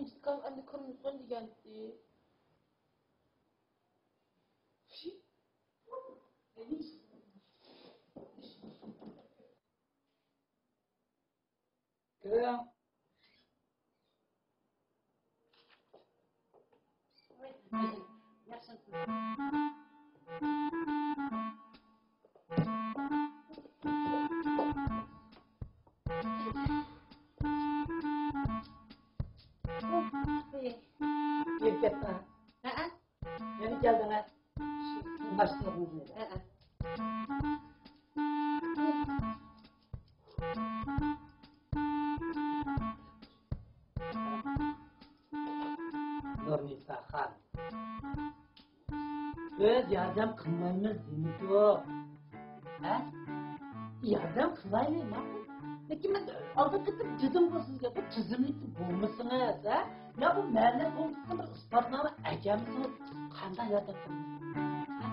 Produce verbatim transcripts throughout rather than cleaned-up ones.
ئىنتىقام ئەمدى كۆرمىسۇن دېگەنتى. كىرىڭ. يۈرۈپ كەتتىڭ. ھەئە. يەنە كەلدىڭ، ھە؟ باشلىدىڭىزمۇ؟ ھەئە. نۇرنىساخان، بىز ياردەم قىلمايمىز دېمىدۇق، ھە؟ ياردەم قىلايلى، ماقۇل. لېكىن مەن ئالدىن قېتىپ دېدىمغۇ سىزگە، بۇ تىزىملىكتە بولمىسىڭىز، ھە؟ يا بۇ مەھەللە كومىتېتىغا بىر ئىسپاتنامە ئەكەلمىسىڭىز، قانداق ياردەم قىلىمىز؟ ھە؟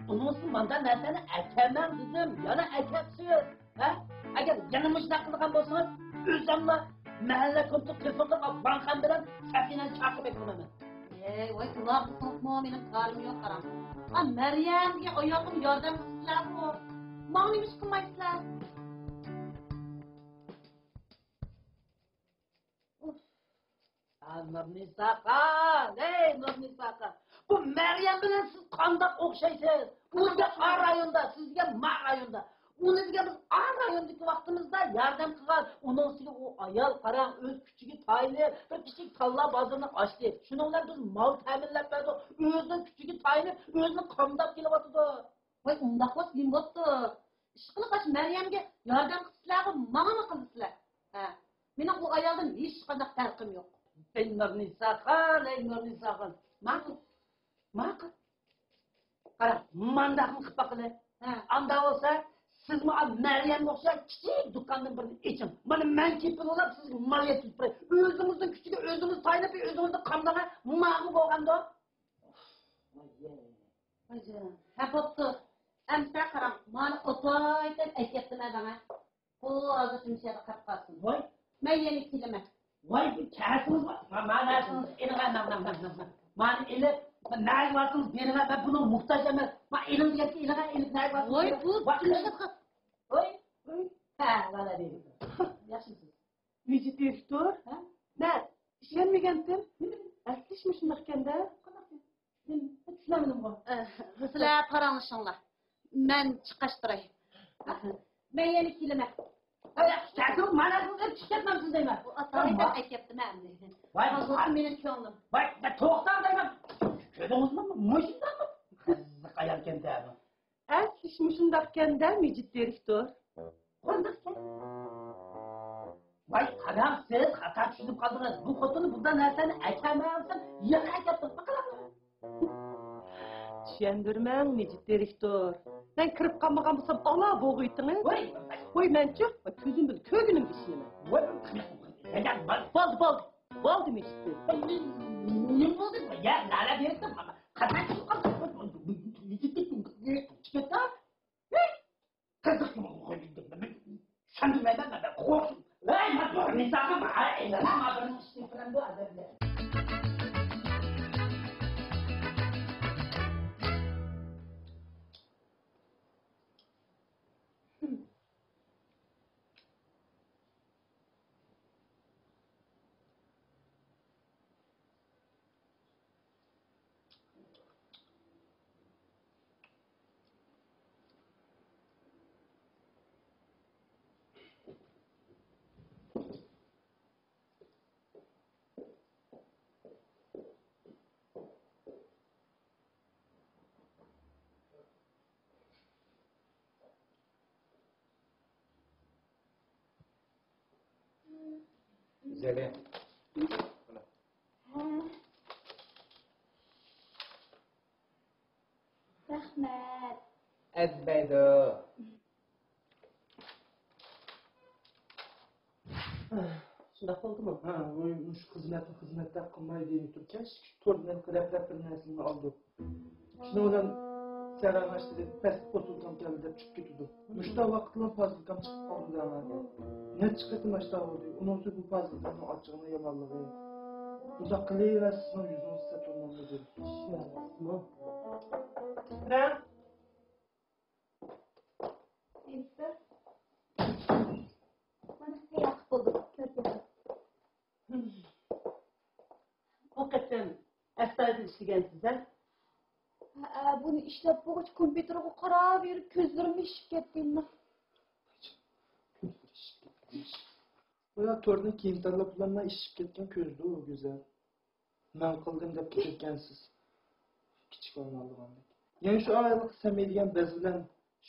ئۇنىڭ ئۈچۈن مانداق نەرسىلەرنى ئەكەلمەڭ دېدىم، يەنە ئەكەپسىز. ھە؟ ئەگەر يەنە مۇشۇنداق قىلىدىغان بولسىڭىز، ئۆزۈملا مەھەللە كومىتېتىغا تېلېفون قىلىپ، ۋاڭخان بىلەن سەفىنەنى چاقىرىپ ئەكىلىمەن. ئەي، ۋاي، ئۇلارنى سوقما، مېنىڭ كارىم يوق، قاراڭ. ئا، مەريەم دېگەن ئايالغىمۇ ياردەم قىلىسىلەرغۇ. ماڭا نېمە ئىش قىلمايسىلەر؟ ئا، نۇرنىساخان، ھەي، نۇرنىساخان. بۇ مەريەم بىلەن سىز قانداق ئوخشايسىز؟ ئۇ دېگەن ئا رايوندا، سىز دېگەن ما رايوندا. ئۇنى دېگەن بىز ئا رايوندىكى ۋاقتىمىزدا ياردەم قىلغان. ئۇنىڭ ئۈستىگە ئۇ ئايال، قاراڭ، ئۆز كۈچىگە تايىنىپ، بىر كىچىك تاللا بازىرىنى ئاچتى. شۇنىڭ بىلەن بىز مال تەمىنلەپ بەردۇق. ئۆزىنىڭ كۈچىگە تايىنىپ، ئۆزىنى قامداپ كېلىۋاتىدۇ. ۋاي، ئۇنداق بولسا نېمە بوپتۇ؟ ئىشقىلىپ، ئاشۇ مەريەمگە ياردەم قىلسىلەرغۇ، ماڭىمۇ قىلدىسىلەر. ھە، مېنىڭ ئۇ ئايالدىن ھېچقانداق پەرقىم يوق. ئەي نۇرنىساخان، ئەي نۇرنىساخان. ماقۇل، ماقۇل. قارا، مانداقمۇ قىلىپ باقىلى. ھە. ئاندا بولسا، سىزمۇ ئا مەريەمگە ئوخشاش كىچىك دۇكاندىن بىرنى ئېچىڭ. مانا مەن كېپىل بولاپ سىزگە مال يەتكۈزۈپ بېرەي. ئۆزىڭىزنىڭ كۈچىگە ئۆزىڭىز تايىنىپ، ئۆزىڭىزنى قامداڭ، ھە؟ ماقۇل بولغاندۇ؟ ھە، بوپتۇ. ئەمسە قاراڭ، مانا ئوتايتەن ئەكەپتىمەن دەڭە. ئۇ ھازىرچە مۇشۇ يەردە قاپ قالسۇن. ۋاي. مەن يەنە كېلىمەن. ۋاي، بۇ كەسىڭىز بار. ما-، ما نەرسىڭىز ئېلىڭە، مانا، مانا، مانا، مانا. مانا ئېلىپ، ما نەگە بارسىڭىز بېرىڭە، مەن بۇنىڭغا موھتاج ئەمەس. ما ئېلىڭ دېگەنگە ئېلىڭە، ئېلىپ نەگە بارسىڭىز ۋاي، بېرىڭە. بۇ ۋاي، تىللىشىپ قاپ-، ۋاي، ۋاي. ھە، ۋالا دەيدۇ. ياخشىمۇسىز؟ ۋىجى دىرېكتور؟ ھە؟ مەن ئىشەنمىگەنتىم. نېمە؟ ئەسلى ئىشمۇ شۇنداقكەن-دە. قانداق؟ مەن چۈشىنەلمىدىمغۇ. ئە، سىلەر پاراڭلىشىڭلار. مەن چىقاشتۇراي. مەن يەنە كېلىمەن. ئەي، كەتسىڭىز، مانا سىزگە چۈشۈپ كەتمەمسىز دەيمەن. بۇ ئاتايتەن ئەكەپتىمەن ئەمدى. ۋاي، بۇ مېنىڭ كۆڭلۈم. ۋاي، توختاڭ دەيمەن. كۆردىڭىزمۇ؟ مۇشۇنداقمۇ؟ قىزىق ئايالكەن-دە بۇ. ئەسلى ئىش مۇشۇنداقكەن-دە، مىجىت دىرېكتور. قانداقكەن؟ ۋاي، قاراڭ، سىز خاتا چۈشىنىپ قالدىڭىز. بۇ خوتۇن بۇنداق نەرسىلەرنى ئەكەلمەيۋاتسا، يەنە ئەكەپتۇ. قاراڭ. چۈشەندۈرمەڭ، مىجىت دىرېكتور. مەن كىرىپ قالمىغان بولسام، ئالا بوغۇيتتىڭىز. ۋاي. ۋاي، مەنچۇ؟ ۋاي، كۆزۈم بىلەن كۆرگىنىمگە ئىشىنىمەن. ۋاي. بولدى، بولدى. بولدى، مىجىت دىرېكتور. ۋاي، نېمە، نېمە بولدى؟ يا، لالە دىرېكتور، قانداق چۈشىنىپ قالدىڭىز؟ مىجىت دىرېكتور چىقىپ كەتتى. قىزىق، چۈشەندۈرمەيمەن مەن، قورقتۇم. ۋەي، مەن بىر مىسالغا، مانا ئېلىڭا، مانا بىر ئىشنى بىلەمدۇ ئادەملەر. زەرىن. ھە. رەھمەت. ئەرزىمەيدۇ. شۇنداق بولدىمۇ؟ ھە، ۋوي، مۇشۇ خىزمەتنى خىزمەتتەك قىلماي دېيىپ تۇرۇپ، كەچكىچە توردىن ھېلىقى رەپ-رەپ بىر نەرسىلەرنى ئالدۇق. شۇنىڭ بىلەن سەھرا ئاشتى دەپ پەسلىك پوسۇلكام كەلدى دەپ چىقىپ كېتىدۇ. مۇشۇنداق ۋاقىتلار پازىلكام چىقىپ قالدى دەڭە. نەچچە قېتىم ئاشتاق بولدى. ئۇنىڭ ئۈستىگە بۇ پازىلكامنىڭ ئاچچىقىنىڭ يامانلىقى. ئۇنداق قىلىۋەرسىزمۇ، يۈزىڭىز سەت بولمامدۇ دېدىم. ئىشلەۋەرسىزمۇ؟ رەڭ. مانا، تەييار قىلىپ بولدۇم. كۆرۈپ بېقىڭ. بۇ قېتىم ئەستايىدىل ئىشلىگەنسىز-ھە؟ ھە، بۇنى ئىشلەپ بولغۇچە كومپيۇتېرغا قاراۋېرىپ كۆزلىرىم ئىششىپ كەتتى. بايا تورنى كېيىن تاللاپ بولالماي ئىششىپ كەتكەن كۆزدۇ ئۇ گۈزەل. مەن قىلدىم دەپ كېتىدىكەنسىز. كىچىك بالىنى ئالدىغاندەك. يەنە شۇ ئاياللىق سەمىي دېگەن بەز بىلەن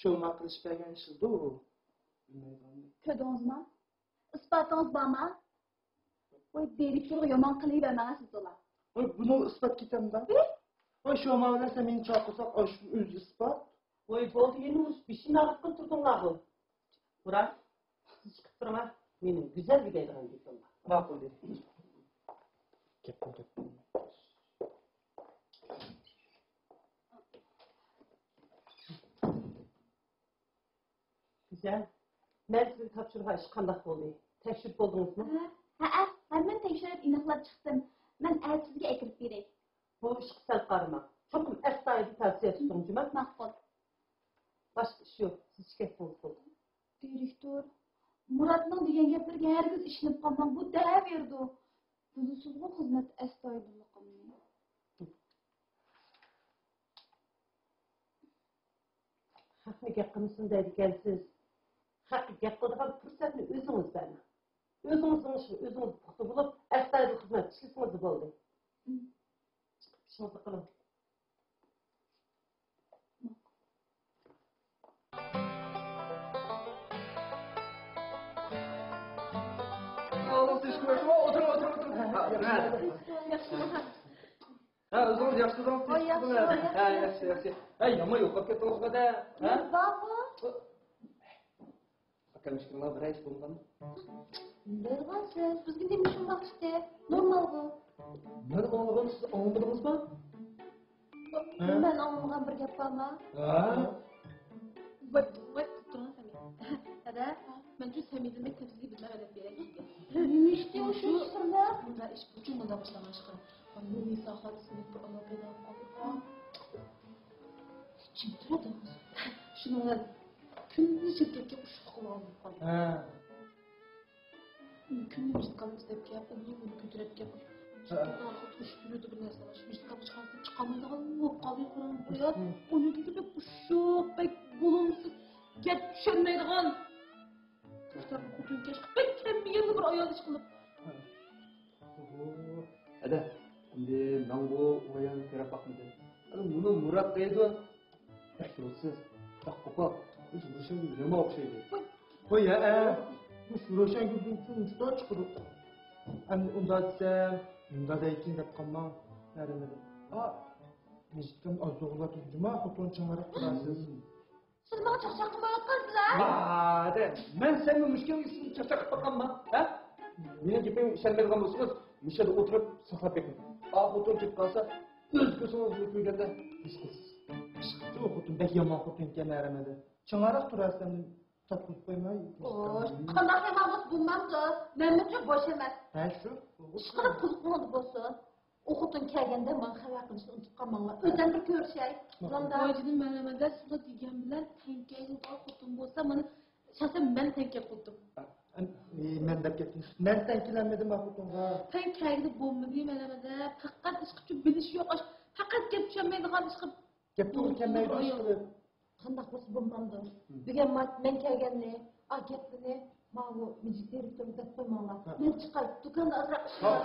شوما قىلىشىپ بەرگەن ئىشىدۇ ئۇ. بىلمەيدىغاندەك. كۆردىڭىزمۇ؟ ئىسپاتىڭىز بارمۇ؟ ۋاي، دىرېكتورغا يامان قىلىۋەرمەڭ سىز ئۇلار. ۋاي، بۇنى ئىسپات كېتەمدۇ؟ ۋاي، شوما بىلەن سەمىينى چاقىرساق، ئاشۇ ئۆزى ئىسپات. ۋاي، بولدى، يەنە مۇشۇ بېشىمنى ئاغرىتقىلى تۇردۇڭلارغۇ. مۇرات، سىز چىقىپ تۇرۇڭ، مېنىڭ گۈزەلگە دەيدىغان گېپىم بار. ماقۇل دېدى. گەپنى گەپ. گۈزەل، مەن سىزگە تاپشۇرغان ئىش قانداق بولدى؟ تەكشۈرۈپ بولدىڭىزمۇ؟ ھە، ھەئە، ھەممىنى تەكشۈرۈپ ئېنىقلاپ چىقتىم. مەن ئەتىسىگە ئەكىرىپ بېرەي. بۇ ئىشقا سەل قارىماڭ. چوقۇم ئەستايىدىل تەۋسىيە تۇتۇڭ، جۇمۇ. ماقۇل. باشقا ئىش يوق، سىز چىقىپ كەتسىڭىز بولدى. دىرېكتور، مۇراتنىڭ دېگەن گەپلىرىگە ھەرگىز ئىشىنىپ قالماڭ، بۇ دەۋېرىدۇ. بىلىسىزغۇ خىزمەتتە ئەستايىدىللىقىمنى. خەقنى گەپ قىلمىسۇن دەيدىكەنسىز. خەققە گەپ قىلىدىغان پۇرسەتنى ئۆزىڭىز بەرمەڭ. ئۆزىڭىزنىڭ ئىشىغا ئۆزىڭىز پۇختا بولۇپ، ئەستايىدىل خىزمەت ئىشلىسىڭىزلا بولدى. ئىشىڭىزنى قىلىڭ. ئولتۇرۇڭ، ئولتۇرۇڭ، ئولتۇرۇڭ. ھە، ئۆزىڭىز ياخشى تۇرۇڭ، ۋاي، ياخشى، ۋاي، ھە، ياخشى. ياخشى، ياخشى. ھەي، يامان يوقاپ كەتتىڭىزغۇ دە. ھە؟ بارغۇ. ئاكام ئىككىڭلار بىرەر ئىش بولغان. بىلمەيدىغانسىز، بىزگە نېمە ئىش بولماقچىدى؟ نورمالغۇ. مەن ئاڭلىغان سىز ئاڭلىمىدىڭىزما؟ ھە؟ مەن ئاڭلىمىغان بىر گەپ بارما؟ ھە؟ ۋاي، ۋاي، تۇرۇڭ سەمىي. دادا، مەنچۇ سەمىيدىن بەك تەپسىلىي بىلمەي ئەدەپ بېرەي سىزگە. نېمە ئىشتى ئۇ شۇ ئىشلارنى؟ مۇنداق ئىش، بۇچۇ مۇنداق باشلانغان ئىش قىلىپ. مۇنىسا خانىم سىزنى بىر ئايال پەيدا قىلىپ قالدى. جىم تۇرۇڭ. شۇنىڭ بىلەن كۈندە شىركەتكە ئۇششۇق قىلغان بولۇپ قالدى. ھە. كۈندە ۋىزىتكارتىمىز دەپ كەپ، ئۇنى بۇنى كۆتۈرۈپ كەپ. ھە. شىركەتنىڭ ئارقىدا ئۇششۇق يۈرىدۇ بىر نەرسە. شۇ ۋىزىتكارتا چىقارسا چىقالمايدىغان بولۇپ قالدى، قاراڭ. ھە. ئۇنىڭكى بەك ئۇششۇق، بەك بولۇمسىز، گەپ چۈشەنمەيدىغان. خوتۇن كەش بەك كەممىگەنلا بىر ئايال ئىش قىلىپ. ھە. ھەدە، ئەمدى مەنغۇ ئۇ ئايالنى كۆرۈپ باقمىدىم. ئەنە مۇنۇ مۇرات دەيدۇ. بەك روھسىز، بەك قوپال. ھېچ بىر شەيگە يامان ئوخشايدۇ. قوي، ھەئە. مۇشۇ روشەنگۈلدىن كېيىن مۇشۇنداق چىقىدۇ. ئەمدى ئۇنداق دېسەم، مۇنداق دەيكىن دەپ قالماڭ. نەرىمىدىن. ئا، مىجىتكەم ئاز دوغىلاپ جۇما خوتۇن چىڭراق تۇراسىز. سىز ماڭا چاقچاق قىلمايۋاتقانسىلەر؟ ۋادە، مەن سەنمۇ مۇشۇ گەپنى چاقچاق قىلىپ باقامما؟ ھە؟ مېنىڭ گېپىمگە ئىشەنمەيدىغان بولسىڭىز، مۇشۇ يەردە ئولتۇرۇپ ساقلاپ بېقىڭ. ئا خوتۇن كېتىپ قالسا، ئۆز كۆزىڭىز بىلەن كۆرگەندە ھېس قىلىسىز. ئىشقىلىپ، شۇ خوتۇن بەك يامان خوتۇن ئىكەن، ھەرەمەدە. چىڭراق تۇراسەن، تارتقۇزۇپ قويماي. ئوي، قانداق يامان بولسا بولمامدۇ؟ مەنمۇ بوش ئەمەس. ھە، شۇ. ئىشقىلىپ قۇلىقىڭىزدا بولسۇن. ئۇ خوتۇن كەلگەندە ماڭا خەۋەر قىلىشنى ئۇنتۇپ قالماڭلار. ئۆزۈم بىر كۆرۈشەي. زامدا. ۋاي جېنىم، مەن نېمە دەپ سىزگە دېگەن بىلەن تەڭ كەلگەن خوتۇن بولسا، مانا شەخسەن مەن تەڭ كەپ قىلدىم. ئە، ئە، مەن دەپ كەتتىم. مەن تەڭ كېلەلمىدىم ئا خوتۇنغا. تەڭ كەلگىلى بولمىدى، مەن نېمە دەپ. پەقەت ئىشقىلىپ بىلىشى يوق، ئاش-، پەقەت گەپ چۈشەنمەيدىغان ئىشقىلىپ. گەپ توغرا كەلمەيدۇ ئىشقىلىپ. قانداق بولسا بولمامدۇ؟ مم. دېگەن مەن كەلگەننى، ئا گەپنى ماۋۇ مىجىت دىرېكتورغا دەپ قويماڭلار. ھە. مەن چىقاي، دۇكاندا ئازراق ئىش بار.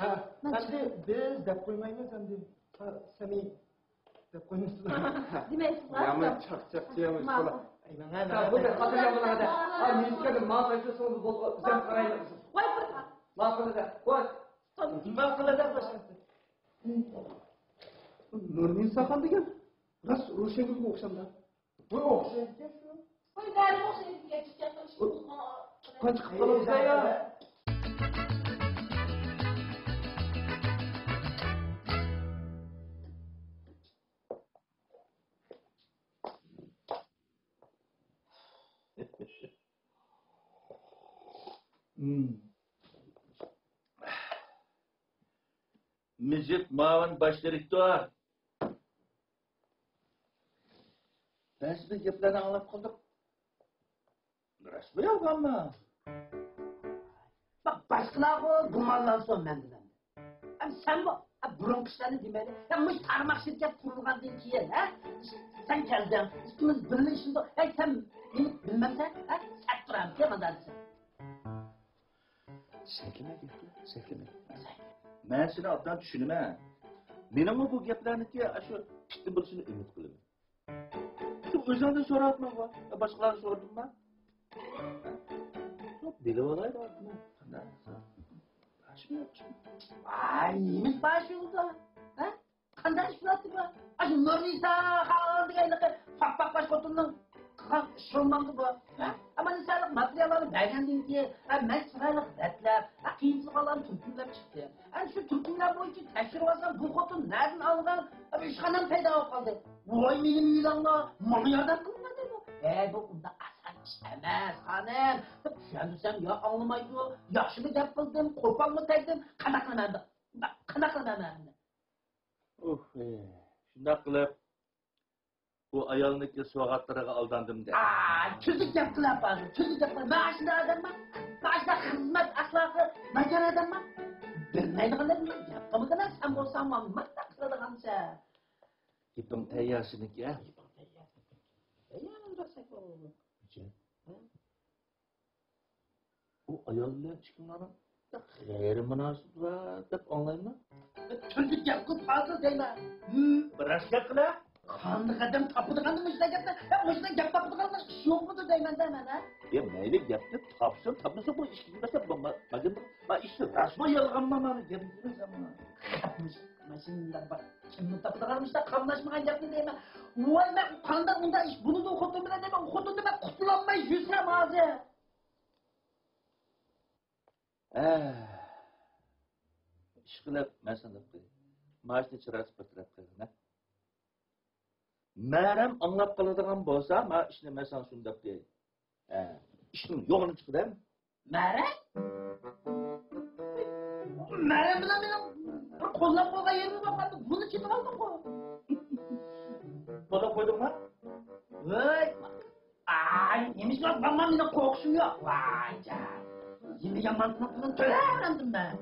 ھە. مەن ئەمدى چىقاي. بىز دەپ قويمايمىز ئەمدى. ھە، سەمىي دەپ قويمايسىز. دېمەيسىزغۇ؟ يامان چاقچاق، يامان ماقۇل. بالا. ئەي، ماڭا ھە، بۇ بىر خاتىرجەم بولۇڭ ھەدە. ھە، مىجىتكە ماڭا قايتۇرسىڭىز بولدى، بىزنى قارايمىز. ۋاي، بىر. ماقۇل ھەدە. قوي. ماقۇل ھەدە، خوش. نۇرنىساخان دېگەن راست روشەنگۈلگە ئوخشامدا. بۇ ئوخشايدىكەن شۇ. قوي، بەرىبىر ئوخشايدىكەن، ئىككى ياقتا ئىش قىلغان. تۇغقان چىقىپ قالىدۇ يا. مم. مىجىت مۇئاۋىن باش دىرېكتور. بەزى بىر گەپلەرنى ئاڭلاپ قالدۇق. راستمۇ يالغانمۇ؟ باشقىلارغۇ گۇمانلانسۇن مەندىن ئەمدى. ھەم سەنمۇ، ھە، بۇرۇنقى ئىشلارنى دېمەيلى. ھە، مۇشۇ تارماق شىركەت قۇرۇلغاندىن كېيىن، ھە، سەن كەلدىڭ، ئىككىمىز بىللە ئىشلىدۇق. ھەي، سەن مېنى بىلمەمسەن؟ ھە، سەت تۇرامسەن مانداق دېسەم. سەكىنە گەپلە، سەكىنە. مەن سېنى ئوبدان چۈشىنىمەن. مېنىڭمۇ بۇ گەپلەرنىڭكى ئاشۇ پىتنە بولۇشىنى ئۈمىد قىلىمەن. شۇ ئۆزۈڭدىن سوراۋاتىمەنغۇ. باشقىلارغا سورىدىڭمۇ؟ بىلىۋالاي دەۋاتىمەن. ئاي، نېمە بار شۇ يولدا؟ ھە؟ قانداق ئىش بولاتتى بۇ؟ ئاشۇ نۇرنىسا خان دېگەنلىكى پاق-پاق باش خوتۇننىڭ قىلغان ئىشى بولمامدۇ بۇ؟ ھە؟ ئەمما نېسالىق ماتېرىياللارنى بەرگەندىن كېيىن، ھە، مەن چىرايلىق رەتلەپ، ھە، قىيىنچىلىق ئالغان تۈركۈملەپ چىقتىم. ئەنە شۇ تۈركۈملەر بويىچە تەكشۈرۈۋالسام، بۇ خوتۇن نەدىن ئالغان؟ ھە، ئىشخانام پەيدا بولۇپ قالدى. ۋاي مېنىڭ يۈرەڭلار، ماڭا ياردەم قىلىڭلار دەيدۇ. ھەي، بۇ ئۇنداق ئاسان ئىش ئەمەس، خانىم، دەپ چۈشەندۈرسەم يا ئاڭلىمايدۇ، ياخشىمۇ گەپ قىلدىم، قوپالمۇ تەگدىم، قانداق قىلىمەن ئەمدى؟ قانداق قىلىمەن ئەمدى؟ ئۇھ، ئى، شۇنداق قىلىپ، بۇ ئايالنىڭكى سوۋغاتلىرىغا ئالداندىم دە. ئا، تۈزۈك گەپ قىلىپ ھازىر، تۈزۈك گەپ قىلىپ. مانا شۇنداق ئادەممۇ، مانا شۇنداق خىزمەت ئەخلاقى ناچار ئادەممۇ. بىلمەيدىغان گەپ قىلمىغىن، سەن بولساڭ مانداق قىلىدىغانسەن. گېپىڭ تەييار سېنىڭكى، ھە؟ گېپىڭ تەييار. تەييار، ئۇنداق سەن بول. ھە؟ ئۇ ئايال بىلەن ئىككىڭلارنىڭ غەيرىي مۇناسىۋىتى بار دەپ ئاڭلايمەن. تۈردە گەپ قىلىپ ھازىر دەيمەن. ھىم، راست گەپ قىلە. قانداق ئادەم تاپىدىغاندا مۇشۇنداق گەپنى، ھە، مۇشۇنداق گەپ تاپىدىغاندا ئىش يوقمىدۇ دەيمەندە مەن، ھە؟ يا مەيلى گەپنى تاپسۇن، تاپمىسۇن، بۇ ئىشكە كىرمەسە، ما، ما، ما، ئىشنى راستمۇ يالغانمۇ مانا گەپنى دېمەيسەن مانا. ماشىنىدا بار. كىمنى تاپىدىغان مۇشۇنداق قاملاشمىغان گەپنى دەيمەن. ۋاي، مەن قانداق ئۇنداق ئىش بولىدۇ خوتۇن بىلەن دەيمەن، خوتۇندىن مەن قۇتۇلالماي يۈرسەم ھازىر. ھە. ئىشقىلىپ، مەن ساڭا دەپ قوياي. ماشىنا چىرايسى بىر تەرەپ قىلغىن، ھە. مەرەم ئاڭلاپ قالىدىغان بولسا، ما ئىشنى مەن ساڭا شۇنداق دەپ قوياي. ھە. ئىشنىڭ يوغىنى چىقىدۇ، ھە. مەرەم؟ مەرەم بىلەن مېنىڭ بىر قوللاپ قويغان يېرىمىز بار، بۇنى چېتىۋالدىڭغۇ. قوللاپ قويدۇڭما؟ ۋاي، ئاي، نېمە ئىش بار؟ مانا مېنىڭ قورقۇشۇم يوق. ۋاي، جان. يېمىگەن مانتىنىڭ پۇلىنى تۆلەۋەرەمدىم مەن.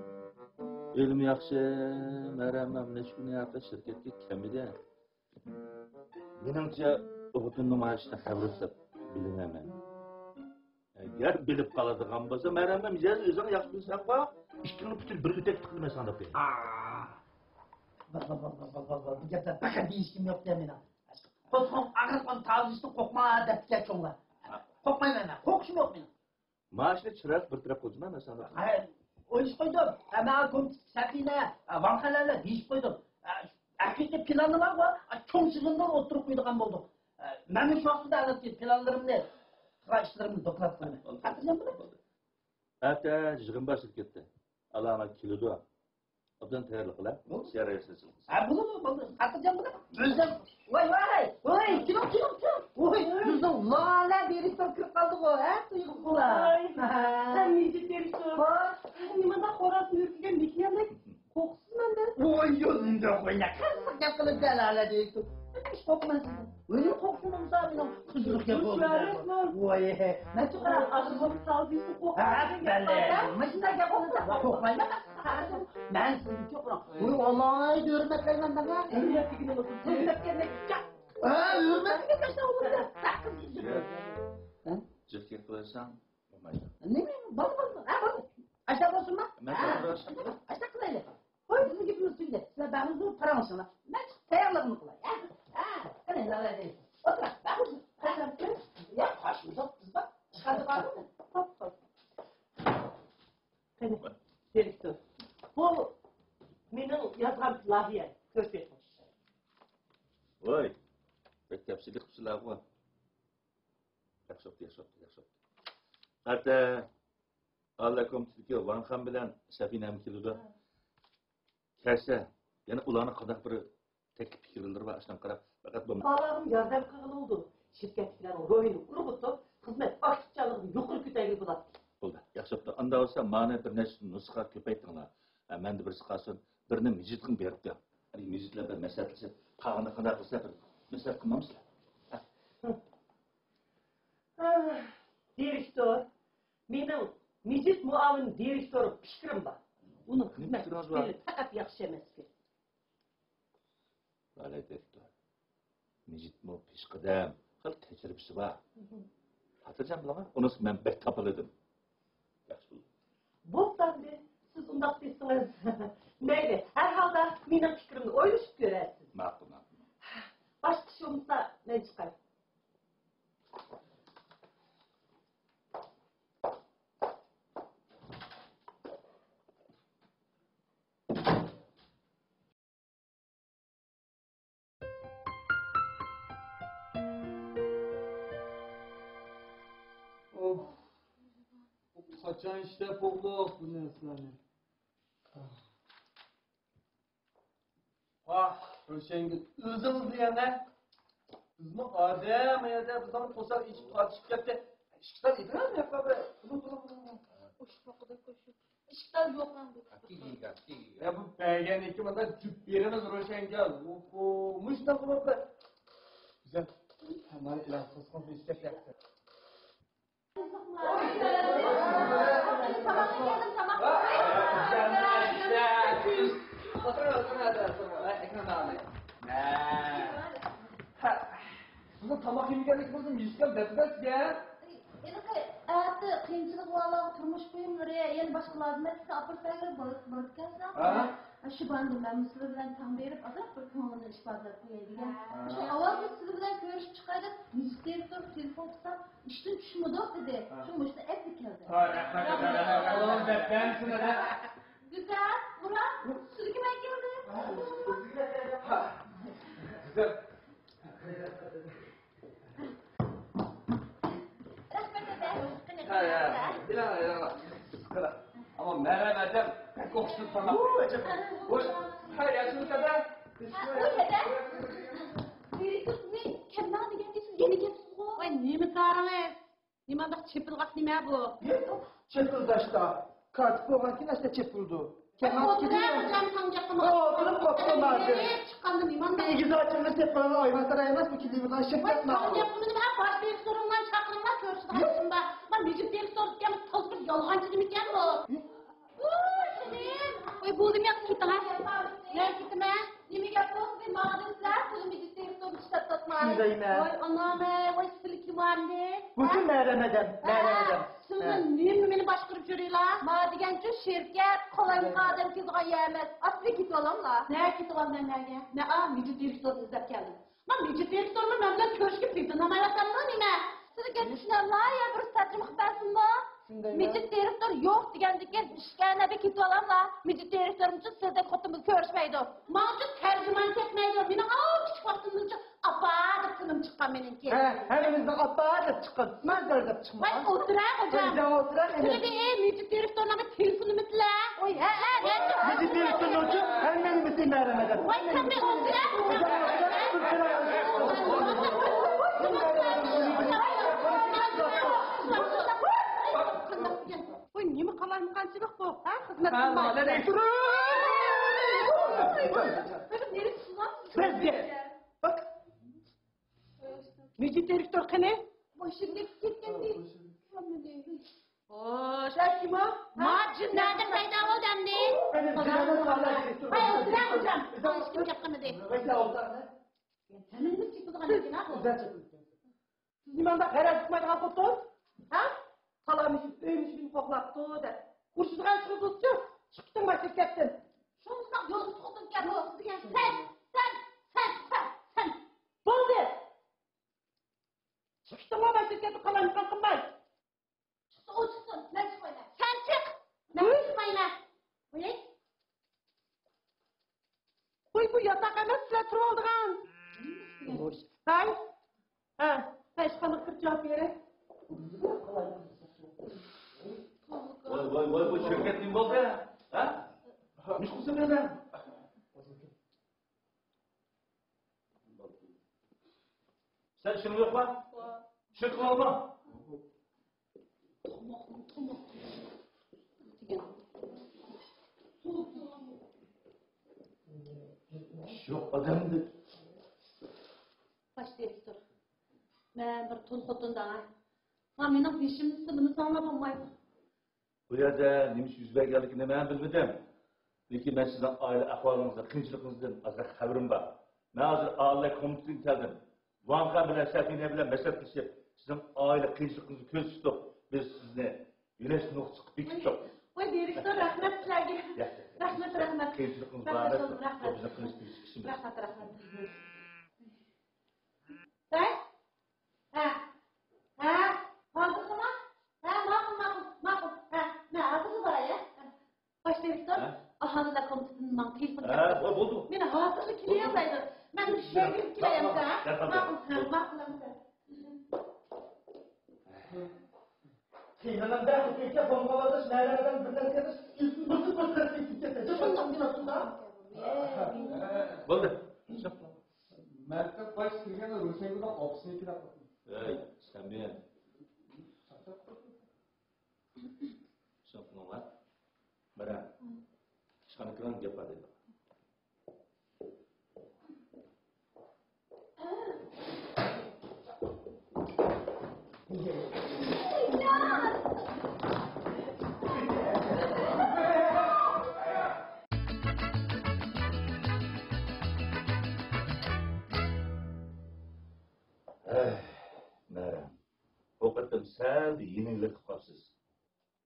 ھېلىمۇ ياخشى، مەرەم مەن نەچچە كۈن ياقى شىركەتكە كەلمىدى. مېنىڭچە، ئۇ خوتۇننىڭ مانا شۇنداق خەۋىرى دەپ بىلىمەن. ئەگەر بىلىپ قالىدىغان بولسا، مەرەم مەن يەنە ئۆزۈڭ ياخشى بىلسەڭغۇ، ئىككىڭنى پۈتۈن بىر ئۆتەك تىقىلماي ساڭا دەپ بېرەي. بۇ گەپلەر پەقەت دېيىشكىم يوق دە مېنىڭ. قوزغىڭ ئاغرىپ قالدى، تازىلىشتىن قورقما دەپتىكەن چوڭلار. قورقمايمەن مەن، قورقۇشۇم يوق مېنىڭ. ماشىنا چىرايلىق بىر تەرەپ قىلدىم مەن ساڭا. ھە، ئويلىشىپ قويدۇم. ھە، ماڭا كومىتېتتىكى سەپىنە، ۋاڭ خەنلەرلەر دېيىشىپ قويدۇم. ھە، ھەقىقىي پىلانى بارغۇ، چوڭ يىغىندا ئوتتۇرىغا قويىدىغان بولدۇق. ھە، مەنمۇ شۇ ۋاقىتتا ئەلۋەتتە پىلانلىرىمنى، قىلغان ئىشلىرىمنى دوكلات قىلىمەن. بولدى. خاتىرجەم بولۇڭ. بولدى. ئەتە يىغىن بار شىركەتتە. ئالاڭلار كېلىدۇ. ئوبدان تەييارلىق قىلە. بولدى. سىيارەيسىز. ھە، بولىدۇ، بولدى. خاتىرجەم بولۇڭ. ئۆزۈم. ۋاي، ۋاي، ۋاي، كېلىڭ، كېلىڭ، كېلىڭ. ۋاي، بىزنىڭ لالە دىرېكتور كىرىپ قالدىغۇ، ھە، تۇيۇقسىزلا. ۋاي، سەن مىجىت دىرېكتور. ۋاي. نېمانداق خورازنى ئۈركۈگەن مېكىياندەك قورقۇسىز مەندىن. ۋاي، يولۇڭدا قويلا، قىزىق گەپ قىلىپ دە، لالە دىرېكتور. نېمە ئىش قورقمايسىز؟ ئۆزۈم قورقسۇن بولمىسا، مېنىڭ قىزىق گەپ بولدى. ۋاي، مەن چىقىرا ئاشۇ سالدىسى قورقمايدىغان گەپ بار. ھە، مۇشۇنداق گەپ بولسا قورقمايمەن. مەن سىزنى چوقۇرام. ۋاي، ئالاھىدە ھۆرمەتلەيمەن مانا. ھۆرمەتلىگىنى بولسۇن. ھۆرمەتكەندەك. ھە، ھۆرمەتكەندەك. جىق گەپ قىلساڭ بولمايدۇ. نېمە؟ بولدى، بولدى. ھە، بولدى. ئاشۇنداق بولسۇنما؟ مەن ھە. ئاشۇنداق قىلايلى. قوي، بىزنىڭ گېپىمىز تۈگىدى. سىلەر بەرىڭلار، پاراڭلىشىڭلار. مەن چىقىپ تەييارلىقىمنى قىلاي. ھە؟ ھە. قېنى، ئولتۇر. بەرىڭلار. يا، قاش، ئۇزاق، بىز بار. چىقاردى بارمۇ؟ قېنى، دىرېكتور. بۇ مېنىڭ يازغان لايىھەم. كۆرۈپ بېقىڭ. ۋاي، بەك دەپسىلىك قىپسىلەرغۇ. ياخشى بوپتۇ، ياخشى بوپتۇ، ياخشى بوپتۇ. ئەتە ئاللا كومىتېتىدىكى ۋاڭخان بىلەن سەپىنەمۇ كېلىدۇ. كەلسە، يەنە ئۇلارنىڭ قانداق بىر تەكلىپ پىكىرلىرى بار، ئاشۇنى قاراپ، پەقەت بۇ بالىلارغىمۇ ياردەم قىلغىلى بولىدۇ. شىركەتتىكىلەرنىڭ روھىنى ئۇرغۇتۇپ، خىزمەت ئاكتىپچانلىقىنى يۇقىرى كۆتەرگىلى بولاتتى. بولدى، ياخشى بوپتۇ. ئاندا بولسا مانا بىر نەچچە نۇسخا كۆپەيتىڭلار. ھە، مەندە بىرسى قالسۇن. بىرنى مىجىتقىمۇ بېرىپ بېرىڭ. ئەنە مىجىت بىلەن بىر مەسلىھەتلىشىپ، قالغىنىنى قانداق قىلسا بىر مەسلىھەت قىلمامسىلەر؟ ھە؟ ئاھ، دىرېكتور، مېنىڭ مىجىت مۇئاۋىن دىرېكتور پىكرىم بار. ئۇنىڭ خىزمەت ئىستىلى پەقەت ياخشى ئەمەسكەن. بالە دىرېكتور، مىجىتمۇ پېشقەدەم، خېلى تەجرىبىسى بار. خاتىرجەم بولۇڭ، ئۇنىسى مەن بەك تاپىلىدىم. ياخشى بولدى. بوپتۇ ئەمدى، سىز ئۇنداق دېسىڭىز. مەيلى، ھەر ھالدا مېنىڭ پىكرىمنى ئويلىشىپ كۆرەرسىز. ماقۇل، ماقۇل. باشقا ئىش بولمىسا، مەن چىقاي. ئوھ، قاچان ئىشلەپ بولدۇق بۇ نەرسىلەرنى؟ ۋاھ، روشەنگۈل، ئۆزىڭىزلا يەنە. بىزمۇ ئادەم، ئۇ يەردە بىزنىڭ توساق ئېچىپ تارتىشىپ كەتتى. ئىككى تال ئېتىڭىز، بۇنى، بۇنى، بۇنى. ئۇششاقىدا قوشۇپ. ئىككى تال يوق. يا، بۇ بەرگەندىن كېيىن مانا جۈپ بېرىمىز روشەنگۈل. ئوھو، مۇشۇنداق بولۇپلا. گۈزەل. مانا ئېلان قىلسىڭىز، بىز كەتتۇق. سىزنىڭ تاماق يېمىگەنلىك بولسا مىجىتكە بەتبەتكەن. ھېلىقى ئەتە قىيىنچىلىق بولغانلارغا تۇرمۇش بۇيۇملىرى، يەنە باشقا لازىمەتلىكنى ئاپىرىپ بەرگىلى بولىدىكەنسىلەر. ھە؟ شۇ باھانىدىن مەنمۇ سىلەر بىلەن تەڭ بېرىپ، ئازراق بىر كۆڭلىنى ئىپادىلەپ قوياي دېگەن. ھە. شۇ ئاۋۋال بىر سىلەر بىلەن كۆرۈشۈپ چىقاي دەپ، مىجىت دىرېكتورغا تېلېفون قىلسام، ئىشتىن چۈشمىدۇق دېدى. ھە. شۇ مۇشۇ ئەپلىك كەلدى. ھە، رەھمەت، رەھمەت، رەھمەت. ئۇلارنى دەپ بەرمىسۇن ھەدە. گۈزەل، مۇرات، سۈلۈكى مەن كەلدى. ھە، گۈزەل. رەھمەت، ھەدە. قېنى، ھە، ھە. قېنى، قېنى. ئەمما مەرەم ئادەم بەك ئوخشىتىپ ساناپ. ۋوي، ھە، ياخشىمۇ ھەدە؟ ھە، ۋوي، ھەدە. دىرېكتورنى كەلمەڭ دېگەندە سىز يەنە كەپسىزغۇ. ۋاي، نېمە كارىڭىز؟ نېمانداق چېپىلغاق نېمە بۇ؟ چېپىلداشتا. كاتىپ بولغانكىن ئەسلى چېپىلىدۇ. كەلمەڭ ئولتۇرە، ئۆزۈم ساڭا گەپ قىلمىغان. ئولتۇرۇپ قوپتۇم ھازىر. چىققاندا نېمانداق؟ ئېگىز ئاچىمىز دەپ قالغان ئايۋان تارايماس، بۇ كىلىمىدان شەپ ۋاي، كەتمە. ساڭا گەپ قىلمىدىم، ھە، باش دىرېكتورۇڭلارنى چاقىرىڭلار، كۆرۈشىدىغان ئىشىم بار. مەن مىجىت دىرېكتور دېگەن تازا بىر يالغانچى نېمىكەن بۇ. ۋوي، خېنىم. ۋاي، بولدىم، ياق، كېتىڭ، ھە. نەگە كېتىمەن؟ نېمە گەپ بولدى؟ ماڭا دېسىلە، تېلېۋىزور دىكتورنى ئىشلەپ تۇرۇپتىمەن. شۇندايمەن. ۋاي، ئانام، ۋاي، سىلى كىم ئاندى؟ بۇ كىم؟ مەرەم ئادەم، ھە؟ مەرەم ئادەم. سىلى ھە. نېمە مېنى باشقۇرۇپ يۈرۈيلا؟ ما دېگەنچۇ شىركەت، قالايمىقان ئادەم كېلىدىغان يەر ئەمەس. ئاستىغا كېتىۋالاملا. نەگە كېتىۋالىمەن، نەگە؟ مەن ئا، مىجىت دىرېكتورنى ئىزدەپ كەلدىم. ما مىجىت دىرېكتورمۇ مەن بىلەن كۆرۈشكە پېتىنالمايۋاتامدۇ نېمە؟ سىلى گەپ چۈشىنەملا يا بىر تەرجىمە قىلىپ بەرسۇنمۇ؟ شۇندايمۇ؟ مىجىت دىرېكتور يوق دېگەندىكىن ئىشكەنە بىر كېتىۋالاملا. مىجىت دىرېكتورمۇچۇ سىلىدەك خوتۇن بىلەن كۆرۈشمەيدۇ. ماڭىچۇ تەرجىمان كەتمەيدۇ. مېنىڭ ئاۋۇ كىچىك ۋاقتىمدىنچۇ ئاپا دەپ تىلىم چىققان مېنىڭكى. ھە، ھەممىمىزنىڭ ئاپا دەپ چىققان. مەن دەپ چىقمىغان. ۋاي، ئولتۇرە خوجام. ۋاي، ئولتۇرە، قېنى. قېنى بىر مىجىت دىرېكتورنىڭ بىر تېلېفونى مىتلە. ۋاي، ھە، ھە، ھە. مىجىت دىرېكتورنىڭچۇ ھەممىنى بىلسە مەرەم ئادەم. ۋاي، سەن بىر ئولتۇرە. ۋاي، نېمە قالايمىقانچىلىق بۇ، ھە؟ خىزمەت قىلماي. بەزگە. باق. مىجىت دىرېكتور قېنى؟ باشىم كېتىپ كەتكەندى. خوش، ھە، كىم ئۇ؟ ما جىن نەدە پەيدا بولدى ئەمدى؟ ھەي، ئولتۇرە خوجام. ھېچكىم گەپ قىلمىدى. سەن نېمە چېپىلغان ئىكەن، ھە؟ سىز نېمانداق غەرەز ئۇقمايدىغان خوتۇن؟ ھە؟ قالامىشىم ئۆي مۈشۈكىنى قوغلاپتۇ دەپ. ئۇرۇشىدىغان چىقىدۇ، چىق. چىقىپ كېتىڭ، باشلاپ كەتتىم. شۇنداق يولسىز خوتۇن ئىكەن بۇ دېگەن سەن، سەن، سەن، سەن. بولدى. چىقىپ كېتىڭلار، باشلاپ كەتتىم، قالايمىقان قىلماي. چىقسا ئۇ چىقسۇن، مەن چىقمايمەن. سەن چىق، مەن چىقمايمەن. ۋاي. ۋاي، بۇ ياتاق ئەمەس، سىلەر تۇرۇۋالىدىغان. ھاي. ھە، ھە، ئىشخانىغا كىرىپ جاۋاب بېرەي. ۋاي، ۋاي، ۋاي، بۇ شىركەت نېمە بولدى؟ ھە؟ نېمە قىلسا بىلىمەن؟ سەن ئىشىڭ يوقما؟ بار. ئىشىڭ قىلالما؟ تاماق، تاماق. دېگەن. يوق ئادەمدە. باش دىرېكتور، مەن بىر تۇل خوتۇن دەڭە. ھا، مېنىڭ بېشىمنى سىمىنى ساڭلا بولمايدۇ. بۇ يەردە نېمە ئىش يۈز بەرگەنلىكىنى مەن بىلمىدىم. لېكىن مەن سىزنىڭ ئائىلە ئەھۋالىڭىزدىن، قىيىنچىلىقىڭىزدىن ئازراق خەۋىرىم بار. مەن ھازىر ئالىي كومىتېتتىن كەلدىم. ۋاڭ خەن بىلەن سەفىنە بىلەن مەسلىھەتلىشىپ، سىزنىڭ ئائىلە قىيىنچىلىقىڭىزنى كۆزدە تۇتۇپ، بىز سىزنى يۆنەش نۇقتىسى قىلىپ بېكىتتۇق. ۋاي، دىرېكتور، رەھمەت سىلەرگە. ياق، ياق. رەھمەت، رەھمەت. قىيىنچىلىقىڭىز بار ئەمەس، بۇ بىزنىڭ قىلىش تېگىشلىك ئىشىمىز. رەھمەت، رەھمەت. ھە؟ ھە؟ ھە؟ ھازىرغىمۇ؟ ھە، ماقۇل، ماقۇل، ماقۇل. ھە، مەن ھازىرلا باراي، ھە؟ باش دىرېكتور، ھە؟ ئاھالىلەر كومىتېتىدىن ماڭا تېلېفون ھە، كەپتۇ. بولدى. مېنى ھازىرلا كېلىۋەر دەيدۇ. مەن شۇ يەرگە كېلەي ئەمسە، ھە؟ ماقۇل، ھە، ماقۇل ئەمسە. قىينىلىڭدا كۆكە بولماۋاتىش، نەلەردىن بىر نەرسە قىلىش، ئىزمىزى بىر تەرەپكە كېتىپ كەتتى. شۇنداق دېمەپتۇ-دە. بولدى. مەكتەپ باش كىرگەن روشەنگۈلنىڭ ئاپىسىنىڭكى دەپ قويدۇم. ئەي، سەمىيە. شۇڭا مەرەم، ئىشخانا كىرىڭ، گەپ بار دەيدۇ. ھەي، مەرەم، بۇ قېتىم سەل يېنىكلىك قىلىپ قاپسىز.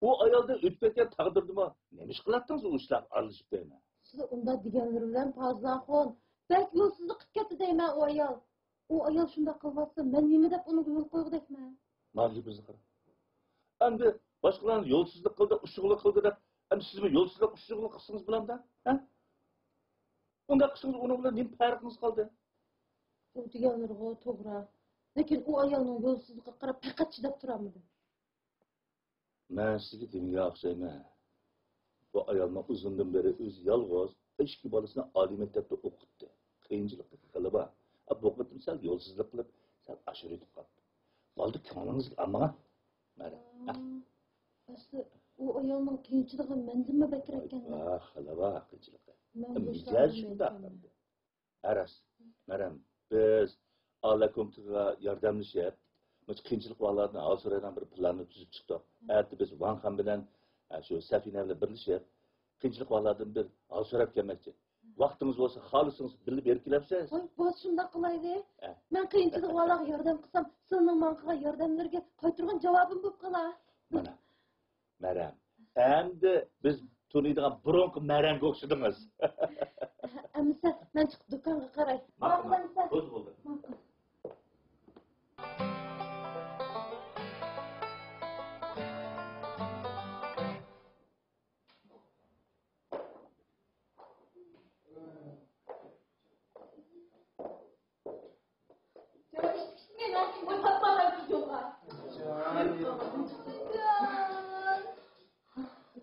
ئۇ ئايالدىن ئۆتۈپ كەتكەن تەقدىردىمۇ نېمە ئىش قىلاتتىڭىز ئۇ ئىشلارغا ئارىلىشىپ دەيمەن. سىلەر ئۇنداق دېگەنلىرى بىلەن پازىل ئاخۇن، بەك يولسىزلىق قىلىپ كەتتى دەيمەن ئۇ ئايال. ئۇ ئايال شۇنداق قىلىۋاتسا، مەن نېمە دەپ ئۇنىڭغا يول قويغۇدەكمەن؟ مانا گېپىڭىزنى قاراڭ. ئەمدى باشقىلارنى يولسىزلىق قىلدى، ئۇششۇقلۇق قىلدى دەپ، ئەمدى سىزمۇ يولسىزلىق، ئۇششۇقلۇق قىلسىڭىز بولامدا؟ ھە؟ ئۇنداق قىلسىڭىز ئۇنىڭ بىلەن نېمە پەرقىڭىز قالدى؟ ئۇ دېگەنلىرىغۇ توغرا. لېكىن ئۇ ئايالنىڭ يولسىزلىقىغا قاراپ پەقەت چىداپ تۇرالمىدىم. مەن سىزگە دېمىگەن ئوخشايمەن. بۇ ئايالمۇ ئۇزۇندىن بېرى ئۆزى يالغۇز، ئىككى بالىسىنى ئالىي مەكتەپتە ئوقۇتتى. قىيىنچىلىقتىكى خېلى بار. ئە، بۇ قېتىم سەل يولسىزلىق قىلىپ، سەل ئاشۇرۇۋېتىپ قاپتۇ. بولدى، كۆڭلىڭىزگە ئالماڭ. مەرەم. ئەسلى ئۇ ئايالنىڭ قىيىنچىلىقى مەندىنمۇ بەكرەككەن. ۋاھ، خېلى بار قىيىنچىلىقى. مىجەزى شۇنداق ئەمدى. ھە، راست. مەرەم، بىز ئالىي كومىتېتقا ياردەملىشىپ، مۇشۇ قىيىنچىلىق بالىلاردىن ھال سورايدىغان بىر پىلاننى تۈزۈپ چىقتۇق. ئەتە بىز ۋاڭ خان بىلەن، ھە، شۇ سەفىنە بىلەن بىرلىشىپ، قىيىنچىلىق بالىلاردىن بىر ھال سوراپ كەلمەكچى. ۋاقتىڭىز بولسا، خالىسىڭىز بىللە بېرىپ كېلەمسىز؟ ۋاي، بولسا شۇنداق قىلايلى. ھە. مەن قىيىنچىلىق بالىلارغا ياردەم قىلسام، سىلىنىڭ ماڭا قىلغان ياردەملىرىگە قايتۇرغان جاۋابىم بولۇپ قالا. مانا. مەرەم. ئەمدى بىز تونۇيدىغان بۇرۇنقى مەرەمگە ئوخشىدىڭىز. ئەمىسە، مەن چىقىپ دۇكانغا قاراي. ماقۇل، ماقۇل، ماقۇل. بولدى، بولدى. ماقۇل.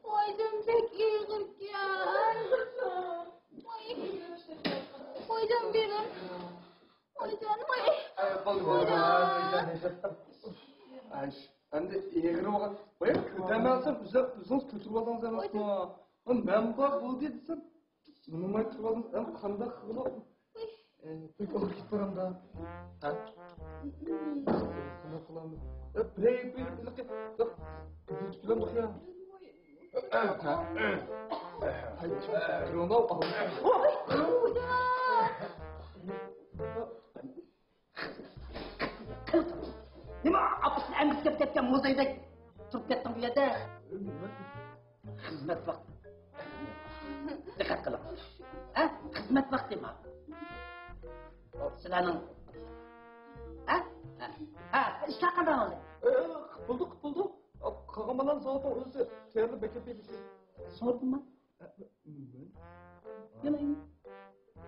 ۋايجان، بەك ئېغىركەن. ۋاي. ۋايجان، بېرىڭ. ۋايجان، ۋاي. ئەي، بولدى، بولدى، بولدى. ئەمدى ئېغىر بولغان. بايا كۆتۈرمەسەم، ئۆزىڭىز كۆتۈرۈپ ئالدىڭىز ئەمەسمۇ؟ مەن بار بولدى دېسەم، ئۇنىماي تۇرۇۋالدىڭىز. ئەمدى قانداق قىلىپ؟ بەك ئاغرىپ كېتىپ بارامدا. ھە؟ قانداق قىلامدۇ؟ بىرەر بىر ھېلىقى بىر بىلەن بىر. نېمە ئاپىسىنى ئەمگۈسكەپ كەتكەن موزايدەك تۇرۇپ كەتتىڭ بۇ يەردە؟ خىزمەت ۋاقتى. دىققەت قىلىڭ. ھە؟ خىزمەت ۋاقتى ما. سىلەرنىڭ. ھە؟ ھە. ھە، ئىشلار قانداق بولدى؟ ئە، قىپىلدى، قىپىلدى. قالغان بالىنى سوراپ ئۆزى تەييارلاپ بېكىتىپ بېرىشى. سورىدىڭمۇ؟ ئە، مەن؟ يامان.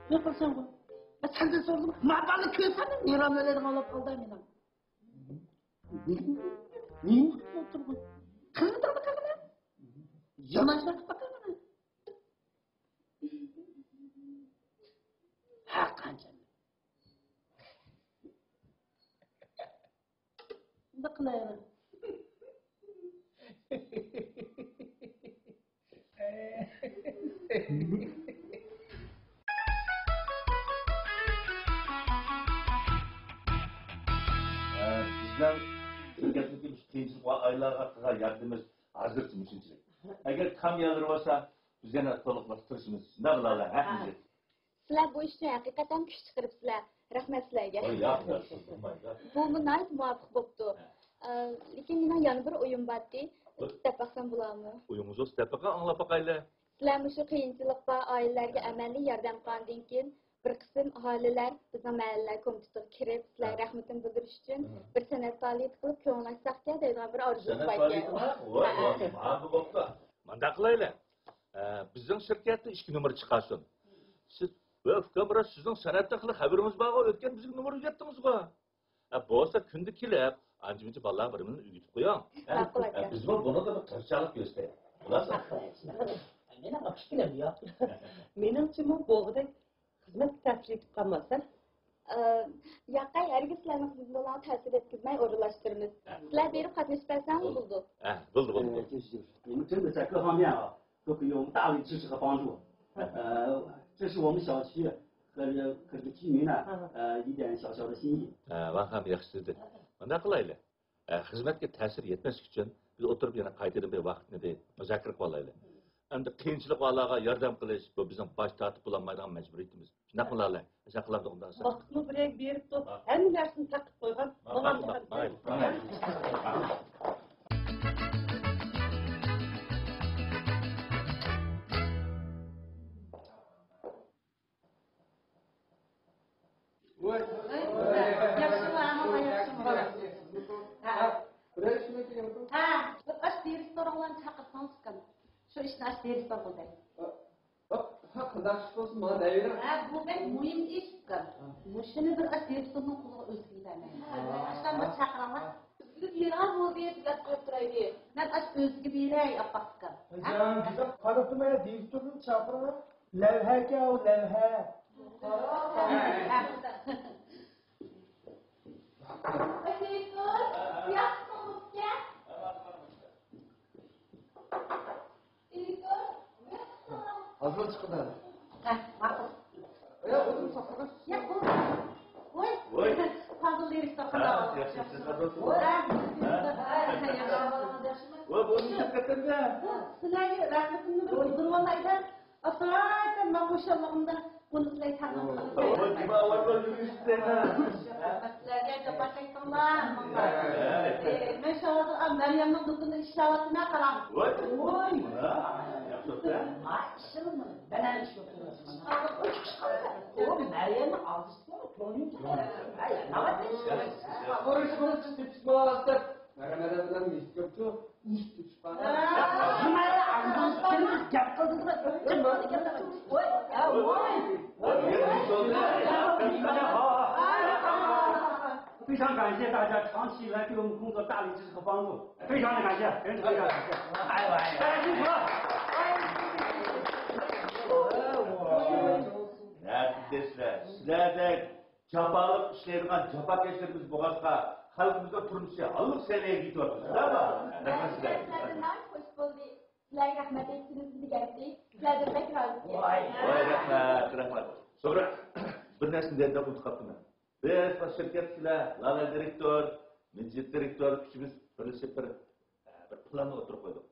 نېمە قىلساڭغۇ؟ ئە، سەندىن سورىدىم. ما بالىنى كۆرسەم، نېرۋام ئۆلىدىغان بولۇپ قالدى مېنىڭ. نېمە قىلىپ ئولتۇرغان؟ خىزمىتىڭنى قىلغىنا. يامان ئىشلار قىلىپ باققىنا. ھە، قانچە؟ شۇنداق قىلايلى. بالىلارغا قىلغان ياردىمىمىز ھازىرچە مۇشۇنچىلىك. ئەگەر كامىيالىرى بولسا، بىز يەنە تولۇقلاشقا تىرىشىمىز. شۇنداقمۇ، لالە؟ ھە؟ ھە. سىلەر بۇ ئىش ئۈچۈن ھەقىقەتەن كۈچ چىقىرىپسىلەر. رەھمەت سىلەرگە. ۋاي، ياق، ياق، سىز بولمايدۇ. بۇمۇ ناھايىتى مۇۋاپىق بوپتۇ. ھە. ئە، لېكىن مېنىڭ يەنە بىر ئويۇم بارتى. بۇ ئىشنى دەپ باقسام بولامۇ؟ ئويىڭىزنى دەپ بېقىڭ، ئاڭلاپ باقايلى. سىلەر مۇشۇ قىيىنچىلىق بار ئائىلىلەرگە ئەمەلىي ياردەم قىلغاندىن كېيىن، بىر قىسىم ئاھالىلەر بىزنىڭ مەھەللە كومىتېتىغا كىرىپ، سىلەرگە ھە. رەھمىتىنى بىلدۈرۈش ئۈچۈن ھە. بىر سەنئەت پائالىيىتى قىلىپ، كۆڭۈل ئاچساقكەن دەيدىغان بىر ئارزۇسى بار ئىكەن. سەنئەت پائالىيىتى بار؟ ۋاي، ھە. ۋاي، مانا بۇ بوپتۇ. مانداق قىلايلى. ئە، بىزنىڭ شىركەتتە ئىككى نومۇر چىقارسۇن. سىز، ۋە ئۇكام، راست سىزنىڭ سەنئەتتىن خېلى خەۋىرىڭىز بارغۇ، ئۆتكەن بىزگە نومۇر ئۆگەتتىڭىزغۇ. ئە، بولسا كۈندە كېلىپ، ئانچە-مۇنچە بالىلارغا بىر نېمىنى ئۆگىتىپ قويۇڭ. ئە، ماقۇل ئاكا. بىزمۇ بۇنىڭدا بىر تىرىشچانلىق كۆرسىتەيلى. خۇلاسە. مېنىڭ پىكرىم يوق. مېنىڭچىمۇ بولغۇدەك خىزمەتكە تەسىر يېتىپ قالماسا. ئە، ياقەي، ھەرگىز سىلەرنىڭ خىزمىتىڭلارغا تەسىر يەتكۈزمەي ئورۇنلاشتۇرىمىز. سىلەر بېرىپ قاتنىشىپ بەرسەڭلار بولىدۇ. ئە، بولدى، بولدى، بولدى. 你们真的在各方面啊，都给我们大力支持和帮助。呃，这是我们小区和，和居民呢，呃，一点小小的心意。 ۋاڭ خان ياخشى دېدى. مۇنداق قىلايلى. ئە، خىزمەتكە تەسىر يەتمەسلىك ئۈچۈن بىز ئولتۇرۇپ يەنە قايتىدىن بىر ۋاقىتنى بىر مۇزاكىرە قىلىۋالايلى. ئەمدى قىيىنچىلىق بارلارغا ياردەم قىلىش، بۇ بىزنىڭ باش تارتىپ بولالمايدىغان مەجبۇرىيىتىمىز. شۇنداقمۇ، لالە؟ شۇنداق قىلامدۇق ئۇنداق بولسا. ۋاقىتمۇ بىرەيگە بېرىپتۇ. ھەممە نەرسىنى تەقىپ قويغان. ماڭا ماڭا، ماڭا، ماڭا. ۋاي. ياخشىمۇ، ئامال ياخشىمۇ؟ ھە. بىرەر ئىش بىلەن كەلگەنمىدىڭ؟ ھە، بىر ئاش دىرېكتورۇڭلارنى چاقىرسىڭىز ئۇكام. شۇ ئىشنى ئاش دىرېكتور قىلدى. ھە، قانداق ئىش بولسۇن، ماڭا دەيۋېرىڭ. ھە، بۇ بەك مۇھىم ئىش ئۇكام. مۇشۇنى بىر ئاش دىرېكتورنىڭ قولىغا ئۆزگىلەرمەن. ئاشۇنداق بىر چاقىرىڭلار. بىزگە بىرەر بولدى، بىلەپ قويۇپ تۇرايلى. مەن ئاش ئۆزىگە بېرەي، ئاپپاق ئۇكام. جان، قاراپ تۇرماي، دىرېكتورنى چاقىرىڭلار. لەۋھەكەن ئۇ، لەۋھە. ھازىر چىقىدۇ. ھە، ماقۇل. يا، ئۆزۈم ساقلىغان. يا، بۇ. ۋوي. ۋوي. پازىل دېرىكتور قانداق؟ ھە، ياخشى، ياخشى. ۋوي. ھە؟ ۋوي، بۇ نېمە قېتىمدا؟ بۇ سىلەرگە رەھمىتىمنى بىر بىلدۈرۈۋالايلى. ئاساسەن مەن خۇشاللىقىمدا بۇنى سىلەرگە تەقدىم قىلىمەن. ۋوي، نېمە ئاۋازلار يۈرۈشتى؟ رەھمەت سىلەرگە، جاپا چەكتىڭلار. ھە. ئى، مەن شۇ ھازىر مەريەمنىڭ دۇكىنىدا ئىشلەۋاتىمەن، قاراڭ. ۋوي. ۋوي. ھە، ياخشى ئوتتى. ھە، ئىشلىمىدى. مەن ھەم ئىش كۆرۈپ تۇرۇۋاتىمەن. ئۇ مەريەمنىڭ ئالدىسىدا تونۇيدۇ. ھە، ناۋات ئىش. ياخشى، ياخشى. ئۇرۇش بولۇپ چىقىپ ماڭاستىپ. مەرھەمەت بىلەن يېتىپ كەپتۇ. ئىش تۇتۇشقان. ھە. نېمە ئاغزىڭىز كىرمىز گەپ قىلدىڭىز؟ ۋوي، ھە، ۋوي. ۋوي، يېتىپ كەپتۇ. 非常感谢大家长期以来对我们工作大力支持和帮助，非常的感谢，真是非常感谢。哎，哎，哎。نەدىن دەيسىلەر؟ سىلەردەك جاپالىق ئىشلەيدىغان جاپاكەشلىرىمىز بولغاچقا، خەلقىمىزنىڭ تۇرمۇشى ھاللىق سەۋىيەگە يېتىۋاتىدۇ. شۇنداقمۇ؟ رەھمەت سىلەرگە. ناھايىتى خۇش بولدى. سىلەرگە رەھمەت ئېيتىشىمىزنى دېگەنتى. سىلەردىن بەك رازى. ۋاي، ۋاي، رەھمەت، رەھمەت. سوڭرا بىر نەرسىنى دەپ ئۇنتۇپ قاپتىمەن. بىز بۇ شىركەتتىكىلەر، لالە دىرېكتور، مىجىت دىرېكتور ئۈچىمىز بىرلىشىپ بىر، بىر پىلاننى ئوتتۇرىغا قويدۇق.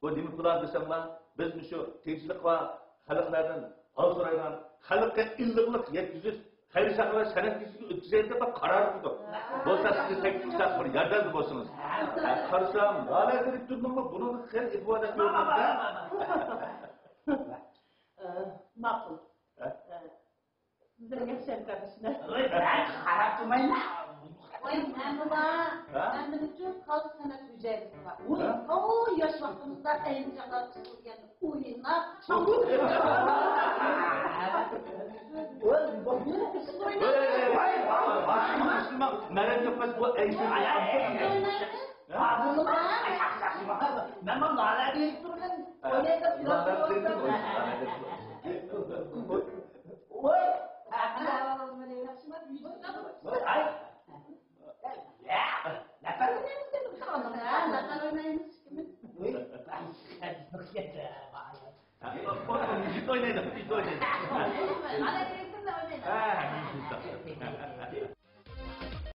بۇ نېمە پىلان دېسەڭلار، بىز مۇشۇ تىنچلىق ۋە خەلقلەردىن ھال سورايدىغان، خەلققە ئىللىقلىق يەتكۈزۈش خەير-ساخاۋەت سەنئەت كېچىسىنى ئۆتكۈزەيلى دەپ قارار قىلدۇق. بولسا سىزنى تەكلىپ قىلساق بىر ياردەمدە بولسىڭىز. ھە، قارىسام، لالە دىرېكتورنىڭمۇ بۇنىڭغا خېلى ئىپادە كۆرۈنمەكتە. ئە، ماقۇل. ھە؟ ئە، سىزلەر ياخشى ھەمكارلىشىڭلار. ۋاي، مەن قاراپ تۇرمايمەن. ۋاي، مەنمۇ بار. ھە؟ مەن بىر چوڭ خەلق سەنئەت ھۈجەيرىسى بار. ھە؟ ئۇ ياش ۋاقتىمىزدا ئەينى چاغلار چىقىرىلگەن ئويۇنلار. ۋاي، ۋاي، ۋاي، ۋاي، مەرەم يوقمەس، بۇ ئەيسىز. مەن مانا لالە دېيىپ تۇرغان. ھە. ئوينايدۇ، لالە دېيىپ تۇرغان. ۋاي. ۋاي، ئاي. يا، لەپەر ئوينايمىز دېدىم، قالدىم. ھە، لەپەر ئوينايمىز ئىككىمىز. ۋاي. ھە، مۇزىكا ئوينايدۇ، مۇزىكا ئوينايدۇ. مانا دېيىپ تۇرغان ئوينايدۇ. ھە، مۇزىكا.